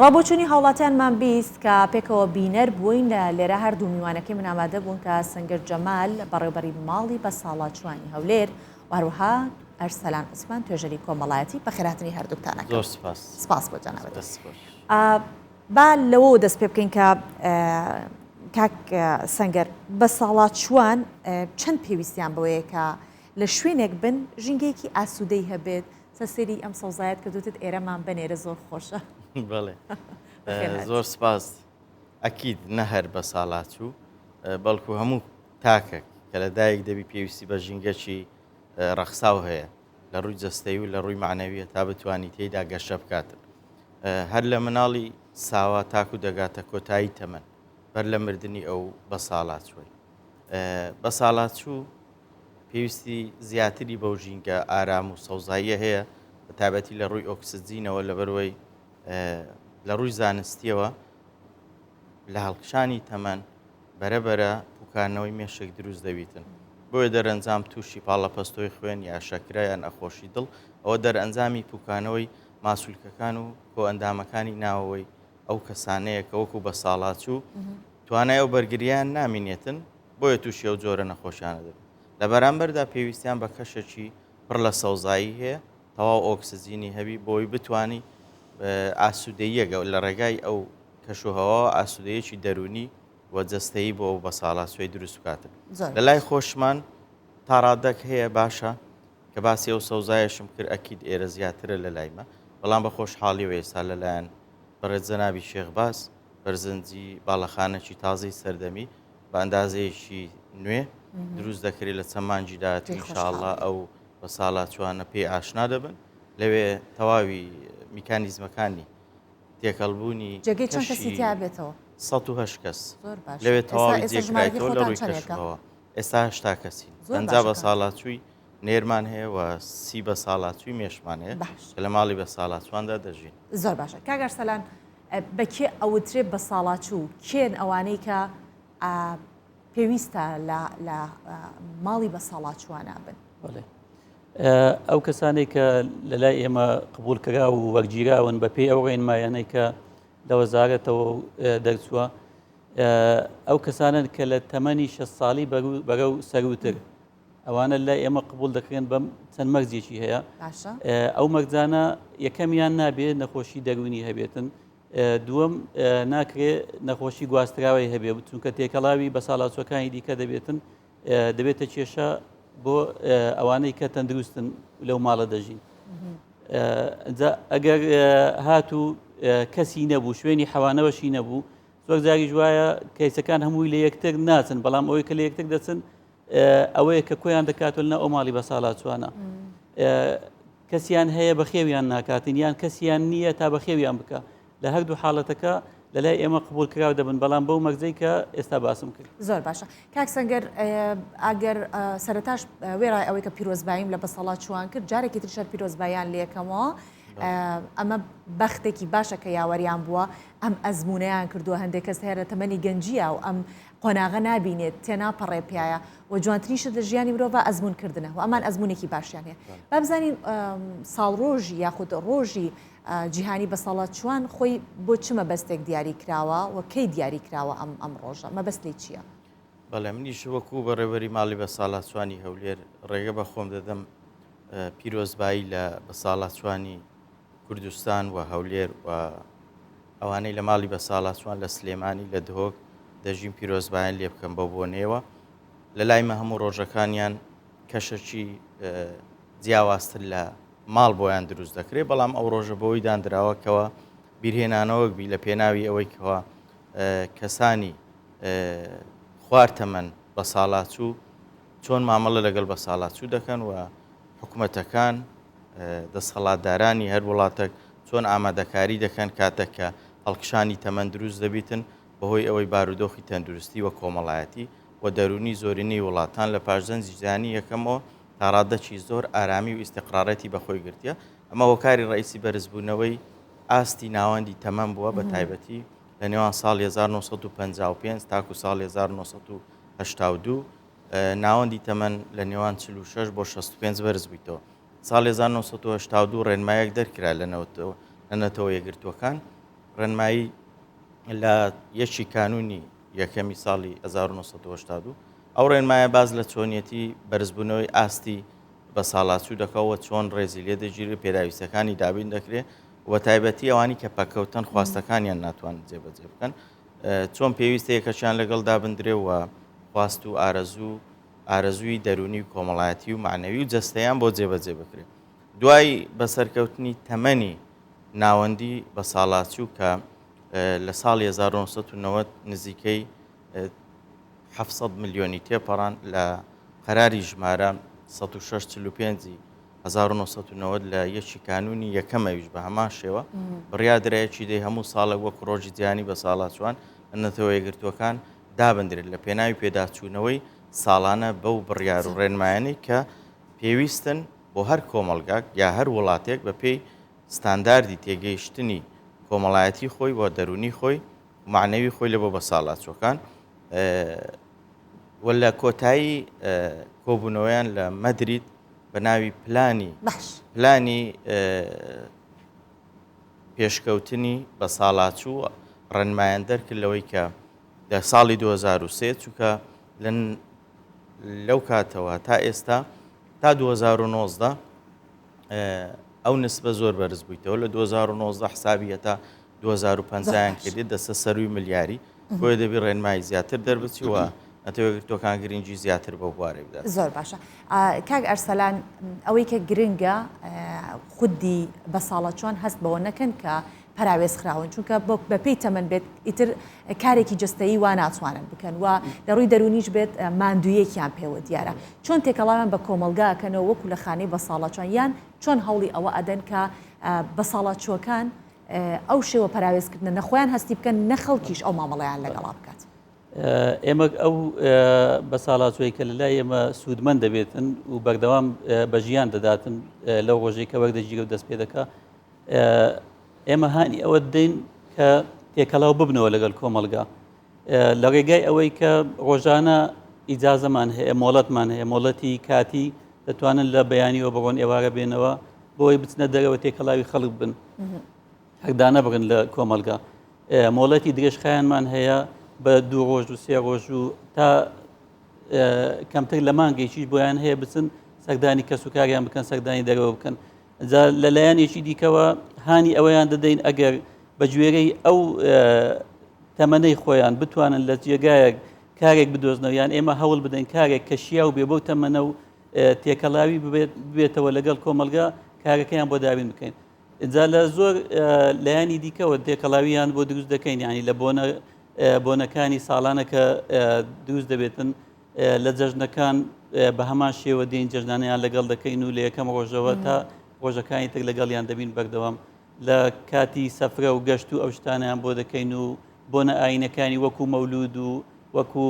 ڕابۆچوونی هاوڵاتیانمان 20 کە پێکەوە بینەر بووین لێرە هەردوو میوانەکەی من ئامادە بوون کە سەنگەر جەمال بەڕێوبەری ماڵی بە ساڵاچوانی هەولێر و هەروەها ئەرسەلان عوسمان توێژەری کۆمەڵایەتی بەخێرهاتنی هەردووکتان ئەکەم. زۆر سپاس. سپاس بۆ جەنابت. دەست خۆش. با لەوەوە دەست پێ بکەین کە کاک سەنگەر بە ساڵاچووان چەند پێویستیان بەوەیە کە لە شوێنێک بن ژینگەیەکی ئاسوودەی هەبێت سە سێری ئەم سەوزایەت کردوتت ئێرەمان بنێرە زۆر خۆشە. بەڵێ زۆر سپاس. ئەکید نە هەر بە ساڵاچوو بەڵکو هەموو تاکێک کە لە دایک دەبی پێویستی بە ژینگەکی ڕەخساو هەیە لە ڕووی جەستەی و لە ڕووی مەعنەویە تا بتوانی تێیدا گەشە بکاتن هەر لە مناڵی ساوا تاکو دەگاتە کۆتایی تەمەن بەر لە مردنی ئەو بە ساڵاچووی بە ساڵاچوو پێویستی زیاتری بەو ژینگە ئارام و سەوزاییە هەیە بە تایبەتی لە ڕووی ئۆکسجینەوە لەبەروەی لە ڕووی زانستیەوە لە هەڵکشانی تەمەن بەرە بەرە پوکانەوەی مێشک دروست دەبیتن بۆیە دەرەنجام تووشی پاڵەپەستۆی خوێن یا شەکرە یان نەخۆشی دڵ ئەوە دەرئەنجامی پوکانەوەی ماسولکەکان و کۆئەندامەکانی ناوەوەی ئەو کەسانەیە کە وەکو بەساڵاچوو توانای ئەو بەرگریان نامینێتن بۆیە تووشی ئەو جۆرە نەخۆشیانە دەبن لە بەرامبەردا پێویستیان بە کەشێکی پڕ لە سەوزایی هەیە تەواو ئۆکسجینی هەبی بۆی بتانی ئاسوودەیەگە لە ڕێگای ئەو کەشوهەواوە ئاسوودەیەکی دەروونی و جەستەیی بۆ ئەو بەساڵاچووەی دروست بکاتن. زۆر لە لای باش. خۆشمان تاڕادەک هەیە باشە کە باسی ئەو سەوزایەشم کرد ئەکید ئێرە زیاترە لە لای مە بەڵام بە خۆشحاڵیەوە ئێستا لە لایەن بەڕێز جەنابی شێخ باز بەرزنجی باڵەخانەکی تازەی سەردەمی بە ئەندازەیەکی نوێ دروست دەکرێت لە چەند مانگی داهاتوو جێی ان شاء اللە خۆشحاڵی. ئەو بەساڵاچووانە پێی ئاشنا دەبن لەوێ تەواوی میکانیزمەکانی تێکەڵبوونی جێگەی چەند کەسی کەشی تیا بێتەوە؟ 108 کەس زۆر باشە. لەوێ ئێستا تەواوی ئێستا ژمارەکەی جێکرایتەوە لە خۆتان ڕووی چەندێکە؟ کەشوهەوا ئێستا 80 کەسین زۆر 50 باشە بە کاک. ساڵاچووی نێرمان هەیە و 30 بە ساڵاچووی مێشمان هەیە باش. کە لە ماڵی بە ساڵاچواندا دەژین. زۆر باشە کاک ئەرسەلان بە کێ ئەوترێ بەساڵاچوو کێن ئەوانەی کە پێویستە لە لە ماڵی بەساڵاچووانا بن؟ بەڵێ ئەو کەسانەی کە لە لای ئێمە قبوڵکراو و وەرگیراون بە پێی ئەو ڕێنمایانەی کە لە وەزارەتەوە دەرچووە ئەو کەسانن کە لە تەمەنی 6 ساڵی بەرەو سەروتر ئەوانە لای ئێمە قبول دەکرێن بەم چەند مەرجێکی هەیە ئەو مەرجانە یەکەمیان نابێت نەخۆشی دەروونی هەبێتن دووەم ناکرێ نەخۆشی گواستراوەی هەبێ چونکە تێکەڵاوی بە ساڵاچۆکانی دیکە دەبێتن دەبێتە کێشە بۆ ئەوانەی کە تەندروستن لەو ماڵە دەژین ئەگەر هاتوو کەسی نەبوو شوێنی حەوانەوەشی نەبوو زۆر جاریش وایە کەیسەکان هەمووی لە یەکتر ناچن بەڵام ئەوەی کە لە یەکتر دەچن ئەوەیە کە کۆیان دەکاتەوە لە ئەو ماڵی بە ساڵاچوانە کەسیان هەیە بەخێویان ناکاتن یان کەسیان نییە تا بەخێویان بکە لە هەردوو حاڵەتەکە لە لای ئێمە قبول کراو دەبن بەڵام بەو مەرجەی کە ئێستا باسم کرد. زۆر باشە کاک سەنگەر ئەگەر سەرەتاش وێڕای ئەوەی کە پیرۆزباییم لە بەسەڵاچووان کرد جارێکی تریش هەر پیرۆزباییان لێکەمەوە ئەمە بەختێکی باشە کە یاوەریان بووە ئەم ئەزموونەیان کردووە هەندێک کەس هەیە لە تەمەنی گەنجیە و ئەم قۆناغە نابینێت تێناپەڕێ پیایە و جوانترین شت لە ژیانی مرۆڤ ئەزموون کردنە و ئەمان ئەزموونێکی باشیان هەیە با بزانین ساڵڕۆژی یاخود ڕۆژی جیهانی بەساڵاچووان خۆی بۆ چ مەبەستێک دیاری کراوە و کەی دیاری کراوە ئەم ئەم ڕۆژە مەبەست لێی چییە؟ بەڵێ منیش وەکو بەڕێوەری ماڵی بەساڵاچوانی هەولێر ڕێگە بە خۆم دەدەم پیرۆزبایی لە بەساڵاچوانی کوردستان و هەولێر و ئەوانەی لە ماڵی بەساڵاچوان لە سلێمانی لە دهۆک دەژین پیرۆزبایان لێ بکەم بەو بۆنەیەوە لە لای مە هەموو ڕۆژەکانیان کەشەکی جیاوازتر لە ماڵ بۆیان دروست دەکرێت، بەڵام ئەو ڕۆژە بەوەی داندراوە کەوا بیرهێنانەوەک بی لە پێناوی ئەوەی کەوا کەسانی خوار تەمەن بەساڵاچوو چۆن مامەڵە لەگەڵ بەساڵاچوو دەکەن و حکومەتەکان دەسەڵاتدارانی هەر وڵاتەک چۆن ئامادەکاری دەکەن کاتێک کە هەڵکشانی تەمەن دروست دەبیتن بەهۆی ئەوەی بارودۆخی تەندروستی و کۆمەڵایەتی و دەروونی زۆرینەی وڵاتان لە پاش جەنگی جیهانی یەکەمەوە تا ڕادەکی زۆر ئارامی و ئیستیقرارێتی بەخۆی گرتیە، ئەمە هۆکاری ڕەئیسی بەرزبوونەوەی ئاستی ناوەندی تەمەن بووە بە تایبەتی لە نێوان ساڵی 1955 تاکو ساڵی 1982 ناوەندی تەمەن لە نێوان 46 بۆ 65 بەرز بوویتەوە. ساڵی 1982 ڕێنمایەک دەرکرا لە نەتەوە یەکگرتووەکان. ڕێنمایی لە یەکی کانوونی یەکەمی ساڵی 1982 ئەو ڕێنمایە باس لە چۆنیەتی بەرزبوونەوەی ئاستی بەساڵاچوو دەکا و چۆن ڕێزی لێ دەگیرێ پێداویستەکانی دابین دەکرێ و تایبەتی ئەوانی کە پەکەوتن خواستەکانیان ناتوانن جێبەجێ بکەن چۆن پێویستە یەکەشیان لەگەڵ دابندرێ و خواست و ئارەزوو ئارەزووی دەروونی و کۆمەڵایەتی و معنەوی و جەستەیان بۆ جێبەجێ بکرێت دوای بەسەرکەوتنی تەمەنی ناوەندی بەساڵاچوو کە لە ساڵی 1990 نزیکەی 700 ملیۆنی تێپەڕان لە قەراری ژمارە 16 45 1990 لە یەکی کانوونی یەکەم ئەویش بە هەمان شێوە بڕیار درا یەکی دەی هەموو ساڵێک وەک ڕۆژی جیهانی بەساڵاچووان لە نەتەوە یەکگرتووەکان دابندرێت لە پێناوی پێداچوونەوەی ساڵانە بەو بڕیار و ڕێنمایانەی کە پێویستن بۆ هەر کۆمەڵگاک یا هەر وڵاتێک بە پێی ستانداردی تێگەیشتنی کۆمەڵایەتی خۆی و دەروونی خۆی و مەعنەوی خۆی لە بۆ بەساڵاچووەکان و لە کۆتایی کۆبوونەوەیان لە مەدرید بە ناوی پلانی باش. پلانی پێشکەوتنی بەساڵاچوو ڕێنمایان دەرکرد لەوەی کە لە ساڵی 2003 چونکە لەو کاتەوە تا ئێستا تا 2019 ئەو نسبە زۆر بەرز بوویتەوە لە 2019 حسابی هەتا 2050 کردی دەستە سەروی ملیاری بۆیە دەبی ڕێنمایی زیاتر دەربچی و نەتەوە یەکگرتووەکان گرنگی زیاتر بەو بوارەی بدات. زۆر باشە کاک ئەرسەلان ئەوەی کە گرنگە خودی بەساڵاچوان هەست بەوە نەکەن کە پەراوێز خراون چونکە بەپێی تەمەن بێت ئیتر کارێکی جەستەیی وا ناتوانن بکەن و لە ڕووی دەروونیش بێت ماندوویەکیان پێوە دیارە چۆن تێکەڵاویان بە کۆمەڵگا ئەکەنەوە وەکو لە خانەی بەساڵاچوان یان چۆن هەوڵی ئەوە ئەدەن کە بەساڵاچووەکان ئەو شێوە پەراوێزکردنە نە خۆیان هەستی بکەن نە خەڵکیش ئەو مامەڵەیان لەگەڵا بکات. ئێمە ئەو بەساڵاچووەی کە لەلای ئێمە سوودمەند دەبێتن و بەردەوام بە ژیان دەداتن لەو ڕۆژەی کە وەردەگیرێ و دەست پێ دەکا ئێمە هانی ئەوە دەین کە تێکەڵاو ببنەوە لەگەڵ کۆمەڵگا لە ڕێگای ئەوەی کە ڕۆژانە ئیجازەمان هەیە مۆڵەتمان هەیە مۆڵەتی کاتی دەتوانن لە بەیانیەوە بڕۆن ئێوارە بێنەوە بۆی بچنە دەرەوە تێکەڵاوی خەڵک بن هەر دانەبڕن لە کۆمەڵگا مۆڵەتی درێژخایەنمان هەیە بە دوو ڕۆژ و سێ ڕۆژ و تا کەمتر لە مانگێکیش بۆیان هەیە بچن سەردانی کەسوکاریان بکەن سەردانی دەرەوە بکەن جا لە لایەنێکی دیکەوە هانی ئەوەیان دەدەین ئەگەر بە گوێرەی ئەو تەمەنەی خۆیان بتوانن لە جێگایەک کارێک بدۆزنەوە یان ئێمە هەوڵ بدەین کارێک کە شیاو بێ بەو تەمەنە و تێکەڵاوی ببێتەوە لەگەڵ کۆمەلگا کارەکەیان بۆ دابین بکەین جا لە زۆر لایەنی دیکەوە تێکەڵاویان بۆ دروست دەکەین ینی لە بۆنە بۆنەکانی ساڵانە کە دروست دەبێتن لە جەژنەکان بە هەمان شێوە دێین جەژنانەیان لەگەڵ دەکەین و لە یەکەم ڕۆژەوە تا ڕۆژەکانی تر لەگەڵیان دەبین بەردەوام لە کاتی سەفرە و گەشت و ئەو شتانیان بۆ دەکەین و بۆنە ئاینەکانی وەکو مەولود و وەکو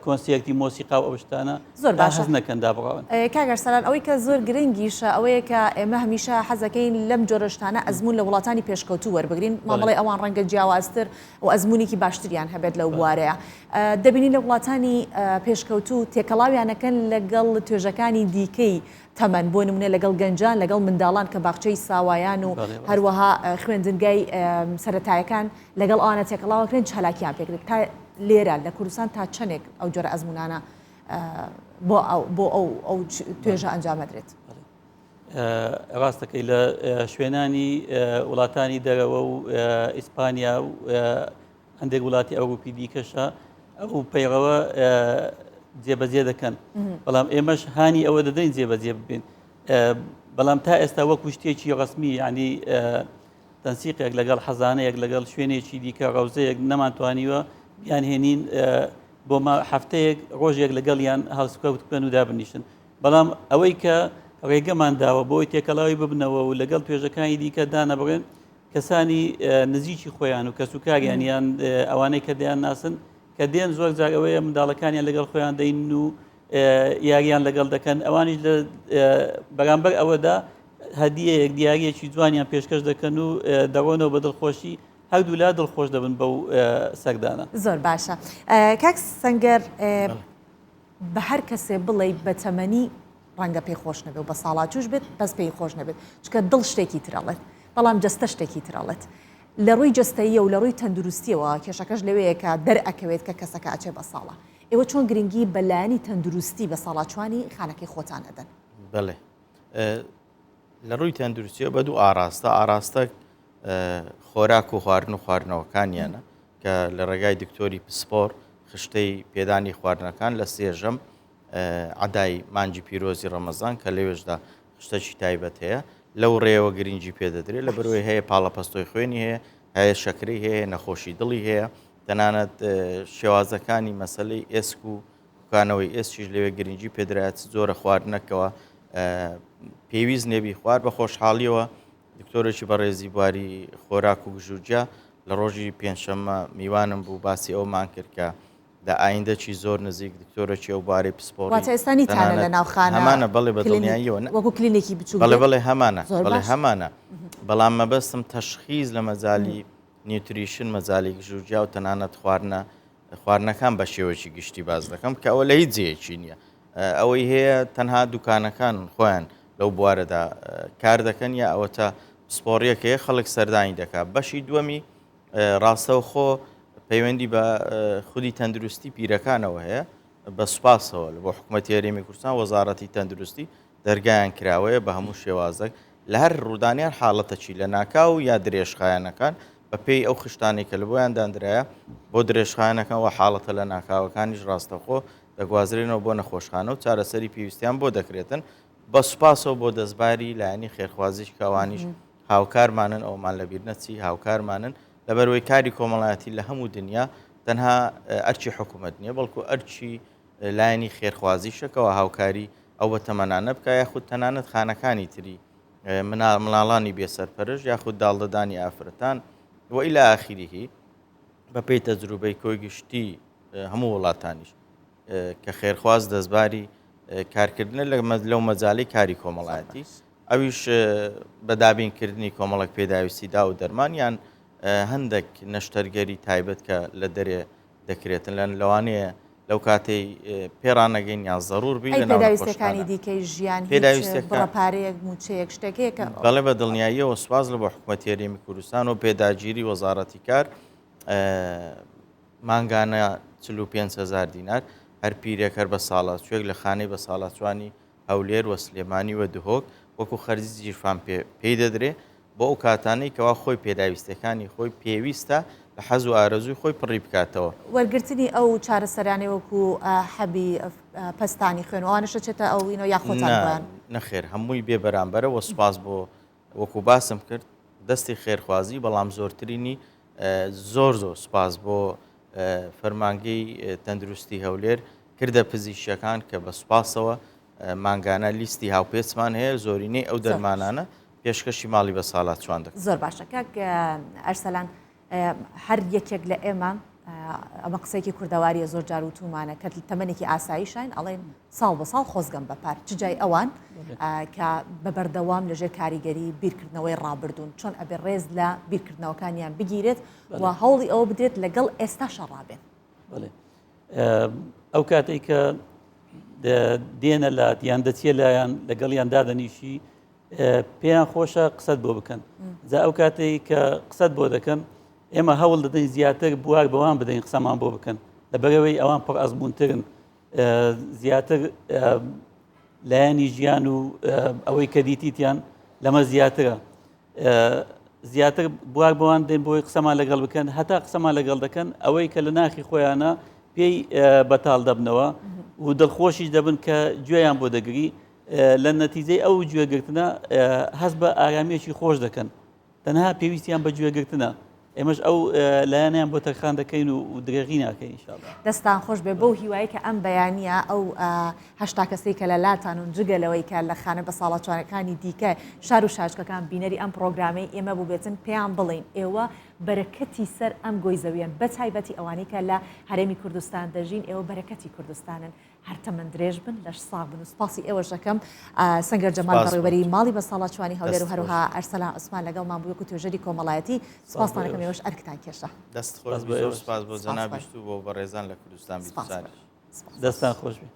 کۆنسێرتی مۆسیقا و ئەو شتانە زۆر باشە هەست نەکەن دابڕاون. کاک ئەرسەلان ئەوەی کە زۆر گرنگیشە ئەوەیە کە ئێمە هەمیشە حەزەکەین لەم جۆرە شتانە ئەزموون لە وڵاتانی پێشکەوتوو وەربگرین مامەڵەی ئەوان ڕەنگە جیاوازتر و ئەزموونێکی باشتریان هەبێت لەو بوارەیە دەبینین لە وڵاتانی پێشکەوتوو تێکەڵاویانەکەن لەگەڵ توێژەکانی دیکەی تەمەن بۆ نمونە لەگەڵ گەنجان لەگەڵ منداڵان کە باخچەی ساوایان و هەروەها خوێندنگای سەتایەکان لەگەڵ ئەوانە تێکەڵاوەکرێن چالاکیان پێکرێت تا لێرە لە کوردستان تا چەندێک ئەو جۆرە ئەزمونانە بۆ ئەو بۆ ئەو ئەو توێژە ئەنجامەدرێت. ڕاستەکەی لە شوێنانی وڵاتانی دەرەوە و ئیسپانیا و هەندێک وڵاتی ئەوروپی دیکەشە ئەو پەیڕەوە جێبەجێ دەکەن بەڵام ئێمەش هانی ئەوە دەدەین جێبەجێ ببین بەڵام تا ئێستا وەکو شتێکی ڕسمی ینی تەنسیقێک لەگەڵ حەزانەیەک لەگەڵ شوێنێکی دیکە ڕەوزەیەک نەمانتوانیوە بیان هێنین بۆ هەفتەیەک ڕۆژێک لەگەڵیان هەڵسوکەوت بکەن و دابنیشن بەڵام ئەوەی کە ڕێگەمان داوە بۆی تێکەڵاوی ببنەوە و لەگەڵ توێژەکانی دیکە دانەبڕێن کەسانی نزیکی خۆیان و کەسوکاریان یان ئەوانەی کە دەیان ناسن کە دێن زۆر جار ئەوەیە منداڵەکانیان لەگەڵ خۆیان دەین و یاریان لەگەڵ دەکەن ئەوانیش لە بەرامبەر ئەوەدا هەدیەیەک دیاریەکی جوانیان پێشکەش دەکەن و دەڕۆنەوە بە دڵخۆشی هەردوولا دڵخۆش دەبن بەو سەردانە. زۆر باشە کاک سەنگەر بە هەر کەسێ بڵێی بەتەمەنی ڕەنگە پێی خۆش نەبێ و بە ساڵاچووش بێت بەس پێی خۆش نەبێت چونکە دڵ شتێکی تر ئەڵێت بەڵام جەستە شتێکی تر ئەڵێت. لە ڕووی جەستەییە و لە ڕووی تەندروستیەوە کێشەکەش لەوەیە کە دەرئەکەوێت کە کەسەکە ئەچێ بە ساڵا. ئێوە چۆن گرنگی بە لایەنی تەندروستی بە ساڵاچوانی خانەکەی خۆتان ئەدەن؟ بەڵێ لە ڕووی تەندروستیەوە بە دوو ئاراستە ئاراستە خۆراک و خواردن و خواردنەوەکانیانە کە لە ڕێگای دکتۆری پسپۆر خشتەی پێدانی خواردنەکان لە سێژەم عەدای مانگی پیرۆزی ڕەمەزان کە لەوێشدا خشتەکی تایبەت هەیە لەو ڕێیەوە گرنگی پێدەدرێت لە بەرەوەی هەیە پاڵەپەستۆی خوێنی هەیە هەیە شەکرەی هەیە نەخۆشی دڵی هەیە تەنانەت شێوازەکانی مەسلەی ئێسک و کوکانەوەی ئێسکیش لەوێ گرنگی پێدرایە چ جۆرە خواردنەکەوە پێویست نەبی خوار بە خۆشحاڵیەوە دکتۆرێکی بەڕێزی بواری خۆراک و گژوگیا لە ڕۆژی پێنجشەممە میوانم بوو باسی ئەومان کرد کە لە ئایندەکی زۆر نزیک دکتۆرەکی ئەو بوارەی پسپۆڕی واتە ئێستا نیتانە لە ناو خانە هەمانە بەڵێ بە دڵنیاییەوە وەکو کلینێکی بچووک بەڵێ بەڵێ هەمانە بەڵێ هەمانە بەڵام مەبەستم تەشخیز لە مەجالی nutrition مەجالی گژوگیا و تەنانەت خواردنە خواردنەکان بە شێوەیەکی گشتی باس دەکەم کە ئەوە لە هیچ جێیەکی نییە ئەوەی هەیە تەنها دوکانەکان خۆیان لەو بوارەدا کار دەکەن یا ئەوەتا پسپۆڕیەک هەیە خەڵک سەردانی دەکات بەشی دووەمی ڕاستەوخۆ پەیوەندی بە خودی تەندروستی پیرەکانەوە هەیە بە سوپاسەوە لە بۆ حکوومەتی هەرێمی کوردستان وەزارەتی تەندروستی دەرگایان کراوەیە بە هەموو شێوازێک لە هەر ڕوودانیان حاڵەتەکی لە ناکاو یا درێژخایەنەکان بە پێی ئەو خشتانەی کە لە بۆیان داندرایە بۆ درێژخایەنەکان و حاڵەتە لە ناکاوەکانیش ڕاستەوخۆ دەگوازرێنەوە بۆ نەخۆشخانە و چارەسەری پێویستیان بۆ دەکرێتن بە سوپاسەوە بۆ دەستباری لایەنی خێرخوازیش کە ئەوانیش هاوکارمانن ئەومان لەبیر نەچی هاوکارمانن لەبەرئەوەی کاری کۆمەڵایەتی لە هەموو دنیا تەنها ئەرکی حکوومەت نییە بەڵکو ئەرکی لایەنی خێرخوازیشە کەوا هاوکاری ئەو بە تەمەنانە بکە یاخود تەنانەت خانەکانی تری مناڵانی بێسەرپەرش یاخود داڵدەدانی ئافرەتان و إلى آخره بەپێی تەجروبەی کۆی گشتی هەموو وڵاتانیش کە خێرخواز دەستباری کارکردنە لەو مەجالی کاری کۆمەڵایەتی ئەویش بە دابینکردنی کۆمەڵک پێداویستی دا و دەرمان یان هەندێک نەشتەرگەری تایبەت کە لە دەرێ دەکرێتن لەن لەوانەیە لەو کاتەی پێڕانەگەین یان زەرور بی لە پێداویستەکانی دیکەی ژیان پێداویستەکە پارەیەک موچەیەک شتێک هەیە کە بەڵێ بە دڵنیاییەوە سوپاس لە بۆ حکوومەتی هەرێمی کوردستان و پێداگیری وەزارەتی کار مانگانە 45 هزار دینار هەر پیرێک هەر بە ساڵاچوێک لە خانەی بە ساڵاچوانی هەولێر و سلێمانی و دهۆک وەکو خەرجی گیرفان پێی دەدرێ بۆ ئەو کاتانەی کەوا خۆی پێداویستیەکانی خۆی پێویستە لە حەز و ئارەزووی خۆی پڕی بکاتەوە. وەرگرتنی ئەو چارەسەرانەی وەکو حەبی پەستانی خوێن و ئەوانەش دەچێتە ئەو ینەوە یا خۆتان بۆیان؟ نەخێر هەمووی بێ بەرامبەرە وە سوپاس بۆ وەکو باسم کرد دەستی خێرخوازی بەڵام زۆرترینی زۆر زۆر سوپاس بۆ فەرمانگەی تەندروستی هەولێر کردە پزیشکیەکان کە بە سوپاسەوە مانگانە لیستی هاوپێچمان هەیە زۆرینەی ئەو دەرمانانە پێشکەشی ماڵی بە ساڵاچوان دەکەن. زۆر باشە کاک ئەرسەلان هەر یەکێک لە ئێمە ئەمە قسەیەکی کوردەواریە زۆر جار وتومانە کە تەمەنێکی ئاساییشین ئەڵێن ساڵ بە ساڵ خۆزگەم بە پار چ جای ئەوان کە بە بەردەوام لەژێر کاریگەری بیرکردنەوەی ڕابردوون چۆن ئەبێ ڕێز لە بیرکردنەوەکانیان بگیرێت و هەوڵی ئەوە بدرێت لەگەڵ ئێستا شەڕابێن. ئەو کاتێک کە دێنە لات یان دەچیە لایەن لەگەڵیان دادەنیشی پێیان خۆشە قسەت بۆ بکەن جا ئەو کاتێک کە قسەت بۆ دەکەن ئێمە هەوڵ دەدەین زیاتر بوار بەوان بدەین قسەمان بۆ بکەن لەبەرەوەی ئەوان پڕ ئەزمونترن زیاتر لایەنی ژیان و ئەوەی کە دیتیتیان لەمە زیاترە زیاتر بوار بەوان دێن بۆی قسەمان لەگەڵ بکەن هەتا قسەمان لەگەڵ دەکەن ئەوەی کە لە ناخی خۆیانە پێی بەتاڵ دەبنەوە و دڵخۆشیش دەبن کە گوێیان بۆ دەگری لە نەتیجەی ئەو گوێگرتنە هەست بە ئارامیەکی خۆش دەکەن تەنها پێویستیان بە گوێگرتنە ئێمەش ئەو لایەنیان بۆ تەرخان دەکەین و درێغی ناکەین ان شاء الله. دەستان خۆش بێ بەو هیوایەی کە ئەم بەیانیە ئەو 80 کەسەی کە لە لاتانون جگە لەوەی کە لە خانە بەساڵاچوانەکانی دیکە شار و شارچکەکان بینەری ئەم پڕۆگرامەی ئێمە بووبێتن پێیان بڵێین ئێوە بەرەکەتی سەر ئەم گۆی زەویەن بە تایبەتی ئەوانەی کە لە هەرێمی کوردستان دەژین ئێوە بەرەکەتی کوردستانن هەر تەمەن درێژ بن لەش ساغ بن و سپاسی ئێوەش دەکەم سەنگەر جەمال بەڕێوەبەری ماڵی بەساڵاچوانی هەولێر و هەروەها ئەرسەلان عوسمان لەگەڵمان بوو وەکو توێژەری کۆمەڵایەتی سپاستان دەکەم ئێوەش ئەرکتان کێشا. دەست خۆش زۆر سپاس بۆ جەنابیشت و بۆ بەڕێزان لە کوردستان 24. دەستان خۆش بێ.